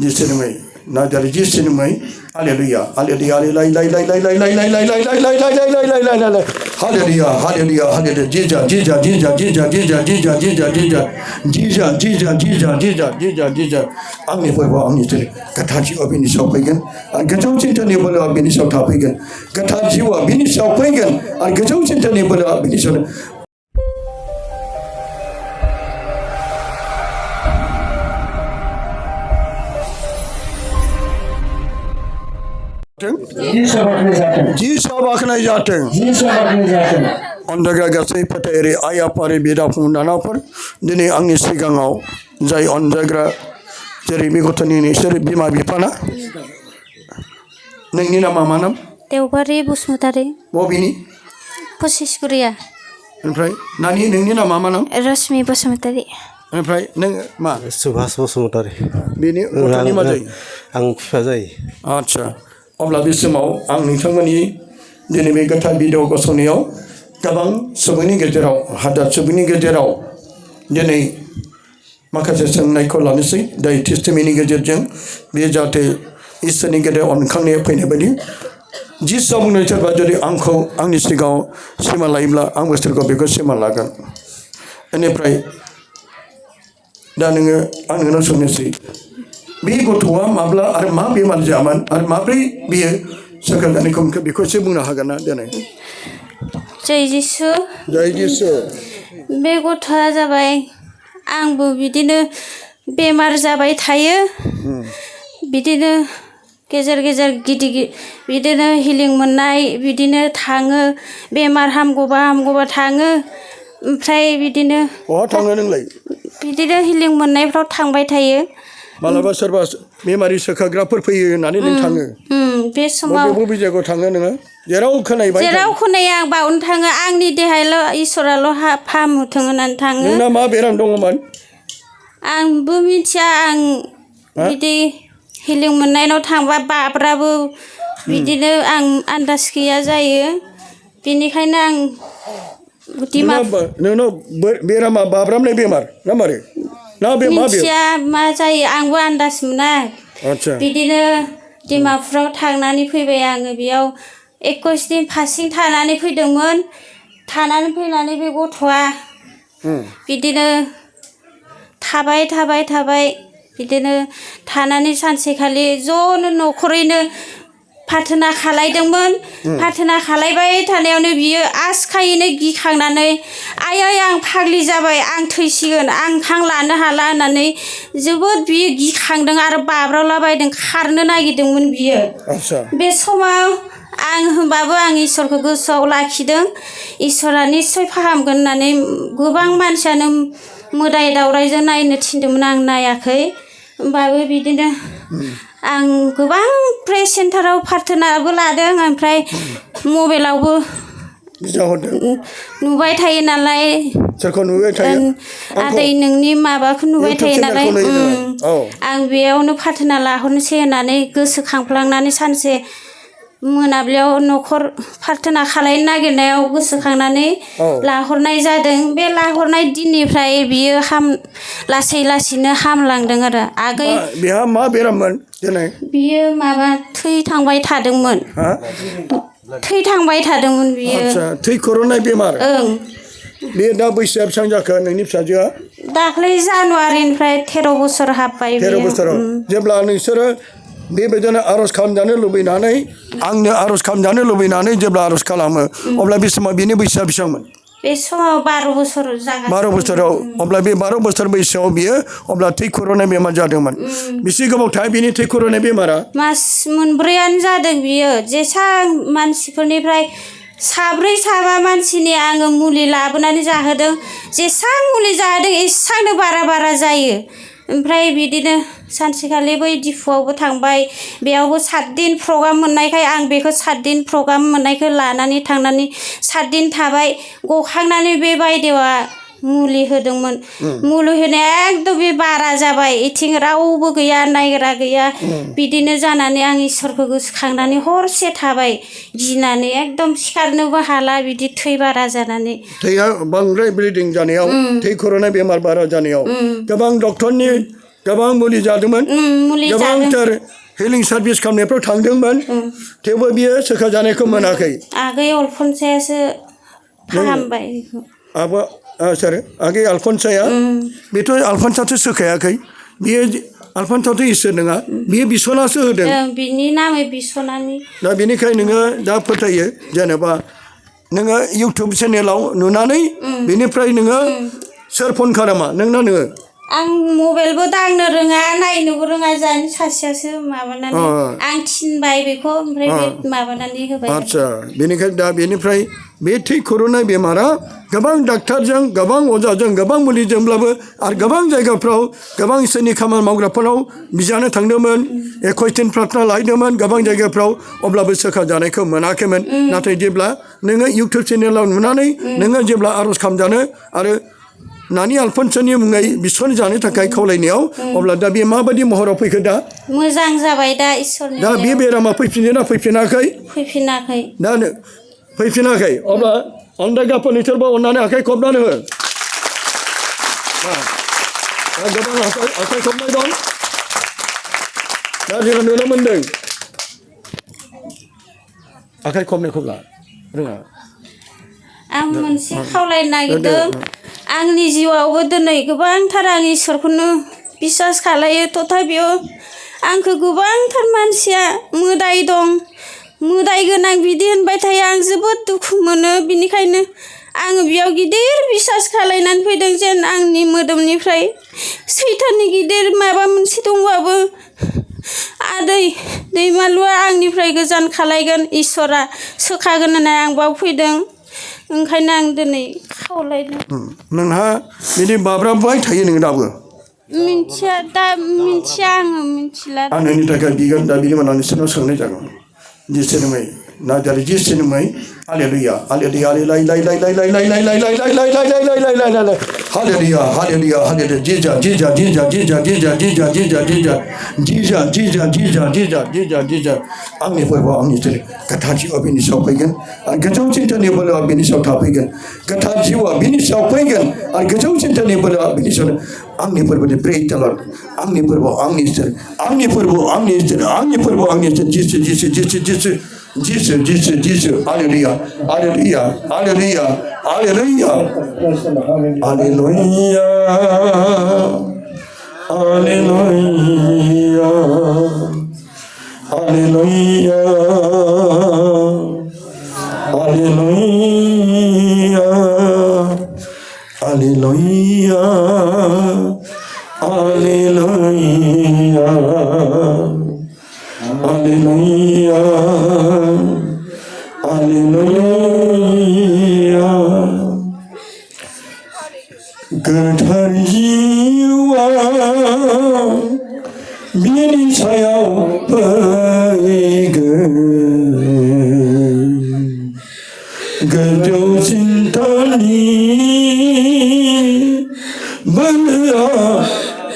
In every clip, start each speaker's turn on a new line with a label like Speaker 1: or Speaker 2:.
Speaker 1: जिसनमै नाजारि जिसनमै hallelujah hallelujah hallelujah hallelujah hallelujah जीजा जीजा जीजा जीजा जीजा जीजा जीजा जीजा जीजा जीजा जीजा जीजा जीजा जीजा आंनि फोरबो आंनि गोथार जिउआ बिनि सायाव फैगोन आरो गोजौ चिन्तानि बोलोआ बिनि सायाव थाफैगोन गोथार जिउआ बिनि सायाव फैगोन आरो गोजौ चिन्तानि बोलोआ बिनि सायाव जी सब आखनाय जाथों अनजाग्रा गासै फोथायारि आइ आफारि बिदा फंबाय नानाफोर दिनै आंनि सिगाङाव जाय अनजाग्रा जेरै बे गथ'नि नोंसोर बिमा बिफाना नोंनि नामा मा नाम
Speaker 2: देवबारि बसुमतारी
Speaker 1: बबेनि
Speaker 2: पसिसगुरिया
Speaker 1: ओमफ्राय नानि नोंनि नामा मा नाम
Speaker 2: रश्मि बसुमतारी
Speaker 1: ओमफ्राय नों मा
Speaker 3: सुभाष बसुमतारी
Speaker 1: बेनि गथ'नि मा जायो
Speaker 3: आं बिफा जायो
Speaker 1: आच्छा अब्ला बे समाव आं नोंथांमोननि दिनै बे गोथार भिडिअ गसंनायाव गोबां सुबुंनि गेजेराव हाजार सुबुंनि गेजेराव दिनै माखासे सोंनायखौ लानोसै दाय टेस्टिमनि गेजेरजों बे जाहाथे इसोरनि गेदेर अनखांनाया फैनाय बायदि जिसु बुंनाय सोरबा जुदि आंखौ आंनि सिगाङाव सिमा लायोब्ला आंबो सोरखौ बेखौ सिमा लागोन बेनिफ्राय दा नोङो आं नोंनाव सोंनोसै बे गथ'आ माब्ला आरो मा बेमार जायामोन आरो माब्रै बियो सोरखार जानायखौ बेखौ एसे बुंनो हागोन ना दिनै
Speaker 2: जय जिसु
Speaker 1: जय जिसु
Speaker 2: बे गथ'आ जाबाय आंबो बिदिनो बेमार जाबाय थायो बिदिनो गेजेर गेजेर गिदिर बिदिनो हिलिं मोननाय बिदिनो थाङो बेमार हामगौबा थाङो ओमफ्राय बिदिनो
Speaker 1: बहा थाङो नोंलाय
Speaker 2: बिदिनो हिलिं मोननायफ्राव थांबाय थायो
Speaker 1: मालाबा सोरबा बेमारि सोखाग्राफोर फैयो होननानै नों थाङो
Speaker 2: बे समाव
Speaker 1: बबे जायगायाव थाङो नोङो जेराव खोनाबाय
Speaker 2: जेराव खोनायो आं बावनो थाङो आंनि देहायाल' इसोराल' फाहामथों होननानै थाङो
Speaker 1: नोंना मा बेराम दङमोन
Speaker 2: आंबो मिथिया आं बिदि हिलिं मोननायनाव थांबा बाब्राबो बिदिनो आं आन्दाज गैया जायो बेनिखायनो आं
Speaker 1: नोंनाव बेरामा बाब्राबनाय बेमार ना मारै ना बे मा
Speaker 2: मिथिया मा जायो आंबो आन्दाज मोना
Speaker 1: आच्छा
Speaker 2: बिदिनो डिमापुराव थांनानै फैबाय आङो बेयाव 21 दिन फासिं थानानै फैदोंमोन थानानै फैनानै बे गथ'आ बिदिनो थाबाय बिदिनो थानानै सानसेखालि ज'नो न'खरैनो प्रार्थना खालायदोंमोन प्रार्थना खालायबाय थानायावनो बियो आसखायैनो गिखांनानै आयै आं फाग्लि जाबाय आं थैसिगोन आं हां लानो हाला होननानै जोबोद बियो गिखांदों आरो बाब्रावलाबायदों खारनो नागिरदोंमोन बियो बे समाव आं होनबाबो आं इसोरखौ गोसोआव लाखिदों इसोरा निस्सय फाहामगोन होननानै गोबां मानसियानो मोदाय दावरायजों नायनो थिनदोंमोन आं नायाखै होमबाबो बिदिनो आं गोबां प्रे सेन्टाराव प्रार्थनाबो लादों ओमफ्राय मबाइलावबो नुबाय थायो नालाय
Speaker 1: सोरखौ नुबाय थायो
Speaker 2: आदै नोंनि माबाखौ नुबाय थायो नालाय आं बेयावनो प्रार्थना लाहरनोसै होननानै गोसोखांफ्लांनानै सानसे मोनाबिलियाव न'खर प्रार्थना खालायनो नागिरनायाव गोसोखांनानै लाहरनाय जादों बे लाहरनाय दिननिफ्राय बियो लासै लासैनो हामलांदों आरो आगै
Speaker 1: बेहा मा बेराममोन दिनै
Speaker 2: बियो माबा थै थांबाय थादोंमोन बियो
Speaker 1: थै खर'नाय बेमार बे दा बैसोआ बेसेबां जाखो नोंनि फिसाजोआ
Speaker 2: दाख्लै जानुवारिनिफ्राय 13 बोसोर हाबबाय
Speaker 1: 13 बोसोराव जेब्ला नोंसोरो बेबायदिनो आर'ज खालामजानो लुबैनानै आंनो आर'ज खालामजानो लुबैनानै जेब्ला आर'ज खालामो अब्ला बे समाव बिनि बैसोआ बेसेबांमोन
Speaker 2: बे समाव 12 बोसोर जागासिनो
Speaker 1: 12 बोसोराव अब्ला बे 12 बोसोर बैसोआव बियो अब्ला थै खर'नाय बेमार जादोंमोन बेसे गोबाव थायो बिनि थै खर'नाय बेमारा
Speaker 2: मास मोनब्रैयानो जादों बियो जेसां मानसिफोरनिफ्राय साब्रै साबा मानसिनि आङो मुलि लाबोनानै जाहोदों जेसां मुलि जाहोदों एसांनो बारा जायो ओमफ्राय बिदिनो सानसेखालि बै दिफुआवबो थांबाय बेयावबो 7 दिन प्रग्राम मोननायखाय आं बेखौ 7 दिन प्रग्राम मोननायखौ लानानै थांनानै 7 दिन थाबाय गखांनानै बे बायदेवा मुलि होदोंमोन मुलि होनाया एकदम बे बारा जाबाय इथिं रावबो गैया नायग्रा गैया बिदिनो जानानै आं इसोरखौ गोसोखांनानै हरसे थाबाय गिनानै एकदम सिखारनोबो हाला बिदि थै बारा जानानै
Speaker 1: थैया बांद्राय ब्लिडिं जानायाव थै खर'नाय बेमार बारा जानायाव गोबां डक्टरनि गोबां मुलि जादोंमोन
Speaker 2: मुलि जादों
Speaker 1: गोबांथार हिलिं सार्भिस खालामनायफ्राव थांदोंमोन थेवबो बियो सोखाजानायखौ मोनाखै
Speaker 2: आगै अलफनसायासो फाहामबाय बेखौ
Speaker 1: आबा सोर आगै आलफनसाया बेथ' आलफनसाथ' सोखायाखै बियो आलफनसाथ' इसोर नङा बियो बिसनासो होदों
Speaker 2: बिनि नामै बिसनानि
Speaker 1: दा बेनिखायनो नोङो दा फोथायो जेनेबा नोङो इउटुब चेनेलाव नुनानै बेनिफ्राय नोङो सोर फन खालामा नोंना नोङो
Speaker 2: आं मबाइलबो दांनो रोङा नायनोबो रोङा जानो सासेयासो माबानानै आं थिनबाय बेखौ ओमफ्राय बे माबानानै होबाय
Speaker 1: आदसा बेनिखायनो दा बेनिफ्राय बे थै खुरुनाय बेमारा गोबां डाक्टारजों गोबां अजाजों गोबां मुलिजोंब्लाबो आरो गोबां जायगाफ्राव गोबां इसोरनि खामानि मावग्राफोराव बिजानो थांदोंमोन 21 दिन प्रार्थना लाहैदोंमोन गोबां जायगाफ्राव अब्लाबो सोखाजानायखौ मोनाखैमोन नाथाय जेब्ला नोङो इउटुब चेनेलाव नुनानै नोङो जेब्ला आर'ज खालामजानो आरो नानि आलफनसानि मुङै बिसन जानो थाखाय खावलायनायाव अब्ला दा बे माबायदि महराव फैखो दा
Speaker 2: मोजां जाबाय दा इसोरनि
Speaker 1: दा बे बेरामा फैफिनोना फैफिनाखै
Speaker 2: फैफिनाखै
Speaker 1: दा फैफिनाखै अब्ला अन्दाय गाफोरनि सोरबा अननानै आखाइ खबनानै हो दा गोबां आखाइ खबनाय दं दा जोङो नुनो मोनदों आखाइ खबनायखौ ला रोङा
Speaker 2: आं मोनसे खावलायनो नागिरदों आंनि जिउआवबो दिनै गोबांथार आं इसोरखौनो बिसास खालायो तथापिও आंखौ गोबांथार मानसिया मोदाय दं मोदाय गोनां बिदि होनबाय थायो आं जोबोद दुखु मोनो बिनिखायनो आङो बेयाव गिदिर बिसास खालायनानै फैदों जेन आंनि मोदोमनिफ्राय सैताननि गिदिर माबा मोनसे दंबाबो आदै दैमालुआ आंनिफ्राय गोजान खालायगोन इसोरा सोखागोन होननानै आं बाव फैदों ओंखायनो आं दिनै खावलायदों
Speaker 1: नोंहा बिदि बाब्राबबाय थायो नोङो दाबो
Speaker 2: मिथिया दा मिथिया आङो मिथिला
Speaker 1: आं नोंनि थाखाय बिगोन दा बिनि उनाव नोंसोरनाव सोंनाय जागोन जिसुनिमै नाजारि जिसुनिमै hallelujah hallelujah hallelujah hallelujah hallelujah जिजा जिजा जिजा जिजा जिजा जिजा जिजा जिजा जिजा जिजा जिजा जिजा जिजा जिजा आंनि फोरबोआव आंनि गोथार जिउआ बिनि सायाव फैगोन आरो गोजौ चिन्तानि बोलोआ बिनि सायाव थाफैगोन गोथार जिउआ बिनि सायाव फैगोन आरो गोजौ चिन्तानि बोलोआ बिनि सायाव आंनि फोरबोनि ब्रेइटालार आंनि फोरबोआव आंनि इसोर आंनि फोरबोआव आंनि इसोर आंनि फोरबोआव आंनि इसोर जिसु जिसु जिसु जिसु जिसु जिसु जिसु hallelujah hallelujah hallelujah hallelujah hallelujah hallelujah hallelujah hallelujah hallelujah hallelujah hallelujah hallelujah गोथार जिउआ बिनि सायाव फैगोन गोजौ चिन्तानि बोलोआ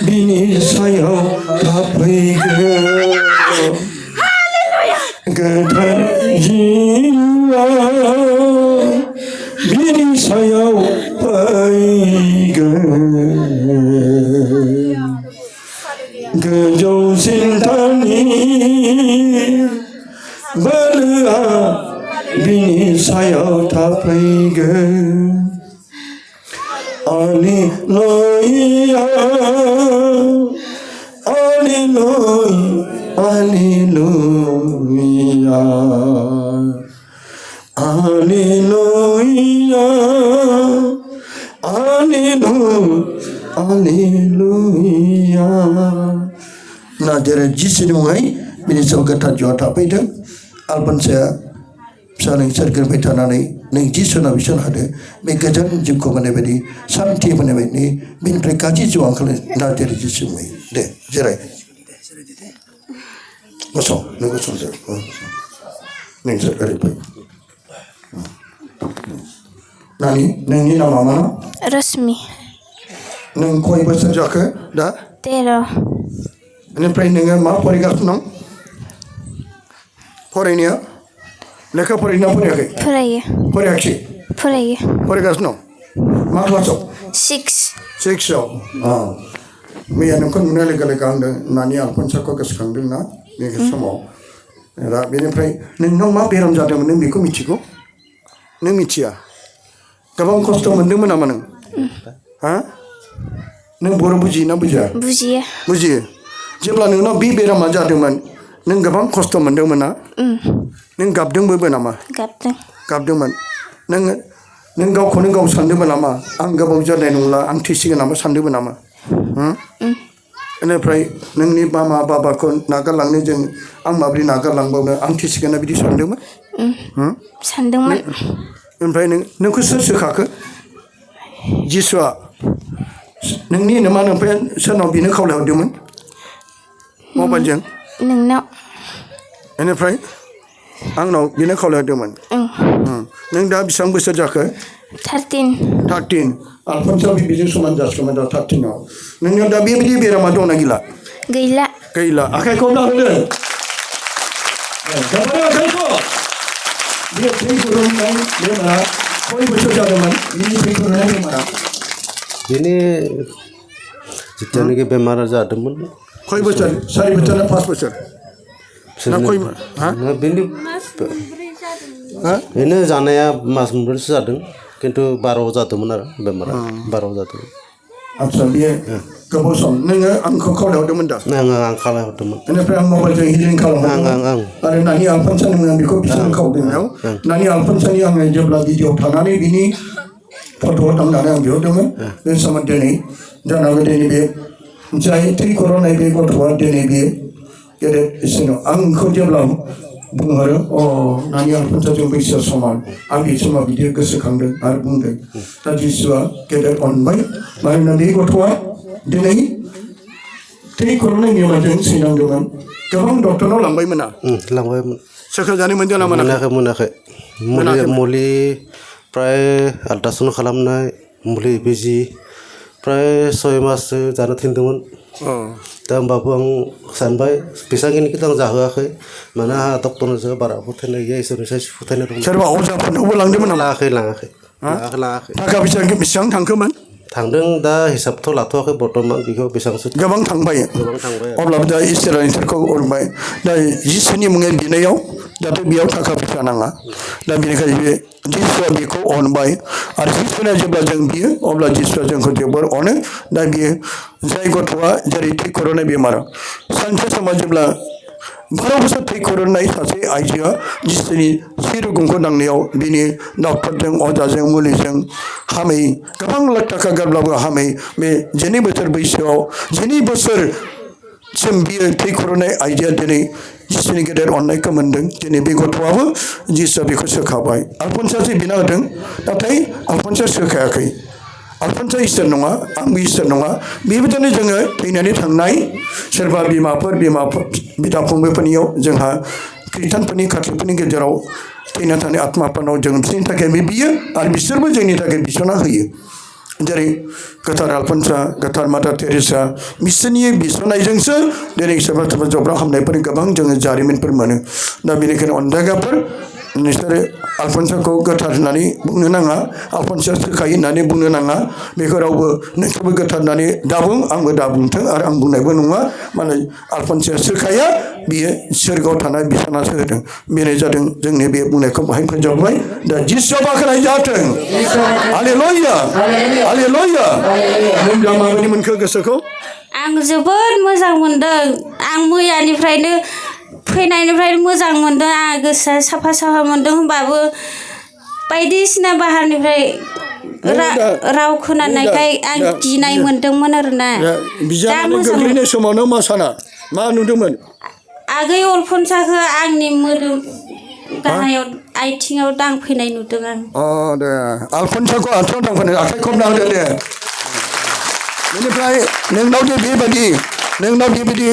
Speaker 1: बिनि सायाव थाफैगोन गोथार जिउआ बिनि सायाव फैगोन गोजौ चिन्तानि बोलोआ बिनि सायाव थाफैगोन hallelujah hallelujah hallelujah hallelujah hallelujah Nazareth जिसुनि मुङै बिनि सायाव गोथार जिउआ थाफैदों आलफनसाया फिसा नों सोरगोनिफ्राय थानानै नों जिसुनाव बिसन होदो बे गोजोन जिउखौ मोननाय बायदि सान्थि मोननाय बायदि बेनिफ्राय गाज्रि जिउ आंखाल नाजारेथ जिसु मुङै दे जिराय गसं नों गसंदो नोंसोर ओरै फै नानि नोंनि नामा मा
Speaker 2: रश्मि
Speaker 1: नों खय बोसोर जाखो दा
Speaker 2: 13
Speaker 1: बेनिफ्राय नोङो मा फरायगासिनो दं फरायनाया लेखा फरायना फरायाखै
Speaker 2: फरायो
Speaker 1: फरायाखै फरायगासिनो दं मा क्लासाव
Speaker 2: 6
Speaker 1: 6आव मैया नोंखौ नुनाय लोगो लोगो आंनो नानि आलफनसाखौ गोसोखांदोंना बे समाव दा बेनिफ्राय नोंनाव मा बेराम जादोंमोन नों बेखौ मिथिगौ नों मिथिया गोबां खस्थ' मोनदोंमोन नामा नों हा नों बर' बुजियोना बुजिया बुजियो जेब्ला नोंनाव बे बेरामा जादोंमोन नों गोबां खस्थ' मोनदोंमोन ना नों गाबदोंबो नामा गाबदोंमोन नों गावखौनो गाव सानदोंमोन नामा आं गोबाव जानाय नंला आं थैसिगोन नामा सानदोंमोन नामा बेनिफ्राय नोंनि मामा बाबाखौ नागारलांनो जों आं माबोरै नागारलांबावनो आं थैसिगोन ना बिदि सानदोंमोन
Speaker 2: सानदोंमोन
Speaker 1: ओमफ्राय नोंखौ सोर सोखाखो जिसुआ नोंनि मा ओमफ्राय सोरनाव बिनो खावलायहरदोंमोन मबाइलजों
Speaker 2: नोंनाव
Speaker 1: बेनिफ्राय आंनाव बिनो खावलायहरदोंमोन नों दा बेसेबां बोसोर जाखो 13 आलफनसाव बेजों समान जासिगौमोन दा 13आव नोंनियाव दा बेबायदि बेरामा दंना गैला आखाइखौ होदो बे थै गनाय बेमारा खय बोसोर जादोंमोन बिनि थै गनाय बेमारा
Speaker 3: बेनि जिथियानोखि बेमार जादोंमोन
Speaker 1: खय बोसोर 4 बोसोर ना 5 बोसोर ना खय
Speaker 3: बेनो जानाया मास मोनब्रैसो जादों खिन्थु 12 जादोंमोन आरो बेमारा 12 जादोंमोन
Speaker 1: आदसा बेयो गोबाव सम नोङो आंखौ खावलायहरदोंमोन दा
Speaker 3: आं खावलायहरदोंमोन
Speaker 1: बेनिफ्राय आं मबाइलजों हिलिं खालामहरदोंमोन आरो नानि आलफनसानि आं बेखौ बिसां खावदोंनायाव नानि आलफनसानि आङो जेब्ला भिडिअ थानानै बिनि फट'आव दांनानै आं बिहरदोंमोन बे समाव दिनै जानांगौ दिनै बे जाय थै गनाय बे गथ'आ दिनै बे गेदेर इसोरनाव आंखौ जेब्ला बुंहरो नानि आलफनसाजों बैसोआ समान आं बे समाव बिदि गोसोखांदों आरो बुंदों दा जिसुआ गेदेर अनबाय मानोना बे गथ'आ दिनै थै गनाय बेमारजों सैनांदोंमोन गोबां डक्टरनाव लांबायमोन सोखाजानो मोनदों ना
Speaker 3: मोनाखै मुलि प्राय आल्ट्रासाउन्ड खालामनाय मुलि बिजि प्राय 6 माससो जानो थिनदोंमोन दा होमबाबो आं सानबाय बेसेबांखिनिखौथ' आं जाहोआखै मानो आंहा डक्टरनिसो बारा फोथायनाय गैया इसोरनिसाय फोथायनाय दं
Speaker 1: सोरबा अजाफोरनावबो लांदोंमोन नामा
Speaker 3: लाङाखै
Speaker 1: थाखा फैसा बेसेबां थांखोमोन
Speaker 3: थांदों दा हिसाबथ' लाथ'वाखै बर्थमान बेखौ बेसेबांसो
Speaker 1: गोबां थांबाय अब्लाबो दा इसोरा इसोरखौ अनबाय दा जिसुनि मुङै बिनायाव जाहाथे बेयाव थाखा फैसा नाङा दा बेनिखायनो बे जिसुआ बेखौ अनबाय आरो जिसुना जेब्ला जों बियो अब्ला जिसुआ जोंखौ जोबोर अनो दा बियो जाय गथ'आ जेरै थै गनाय बेमार सानसे समाव जेब्ला 12 बोसोर थै गनाय सासे आइजोआ जिसुनि सि रुगुंखौ दांनायाव बिनि डक्टरजों अजाजों मुलिजों हामै गोबां लाख थाखा गारब्लाबो हामै बे 12 बोसोर बैसोआव 12 बोसोरसिम बियो थै गनाय आइजोआ दिनै जिसुनि गेदेर अननायखौ मोन्दों दिनै बे गथ'आबो जिसुआ बेखौ सोखाबाय आलफनसासो बिना होदों नाथाय आलफनसा सोखायाखै आलफनसा इसोर नङा आंबो इसोर नङा बेबायदिनो जोङो थैनानै थांनाय सोरबा बिमाफोर बिदा फंबायफोरनियाव जोंहा खृष्टानफोरनि खाथिफोरनि गेजेराव थैना थानाय आत्माफोरनाव जों बिसोरनि थाखाय बियो आरो बिसोरबो जोंनि थाखाय बिसना होयो जेरै गोथार आलफनसा गोथार मादार टेरेसा बिसोरनि बिसनायजोंसो दिनै सोरबा जब्रा हामनायफोर गोबां जोङो जारिमिनफोर मोनो दा बेनिखायनो अनजायगाफोर नोंसोरो आलफनसाखौ गोथार होननानै बुंनो नाङा आलफनसा सोखायो होननानै बुंनो नाङा बेखौ रावबो नोंसोरबो गोथार होननानै दाबुं आंबो दाबुंथों आरो आं बुंनायबो नङा माने आलफनसाया सोखाया बियो सोरगोआव थानाय बिसनासो होदों बेनो जादों जोंनि बे बुंनायखौ बाहाय फोजोबबाय दा जिसुआ बाख्नाय जाथों हालेलुया हालेलुया नों दा माबायदि मोनखो गोसोखौ
Speaker 2: आं जोबोद मोजां मोनदों आं मैयानिफ्रायनो फैनायनिफ्राय मोजां मोनदों आं गोसोआ साफा मोनदों होनबाबो बायदिसिना बाहारनिफ्राय राव खोनानायखाय आं गिनाय मोनदोंमोन आरोना
Speaker 1: बिजामादै गोग्लैनाय समावनो मा साना मा नुदोंमोन
Speaker 2: आगै अल्फनसाखौ आंनि मोदोम गाहायाव आथिङाव दांफैनाय नुदों आं
Speaker 1: दे आलफनसाखौ आथिङाव दांफैनाय आखाइ खबना होदो दे बेनिफ्राय नोंनाव बेबायदि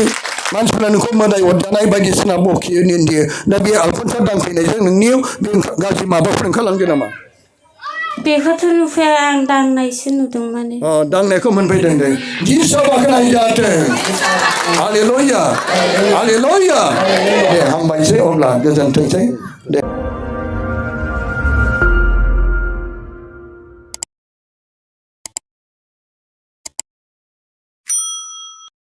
Speaker 1: मानसिफ्रा नोंखौ मोदाय अरजानाय बायदिसिना बखियो निन्दियो दा बे आलफनसा दांफैनायजों नोंनियाव बे गाज्रि माबाफोर ओंखारलांदों नामा
Speaker 2: बेखौथ' नुफैया आं दांनायसो नुदों माने
Speaker 1: दांनायखौ मोनफैदों दे जिसुआ बाख्नाय जाथों हालेलुया हालेलुया दे हामबायसै अब्ला गोजोनथोंसै दे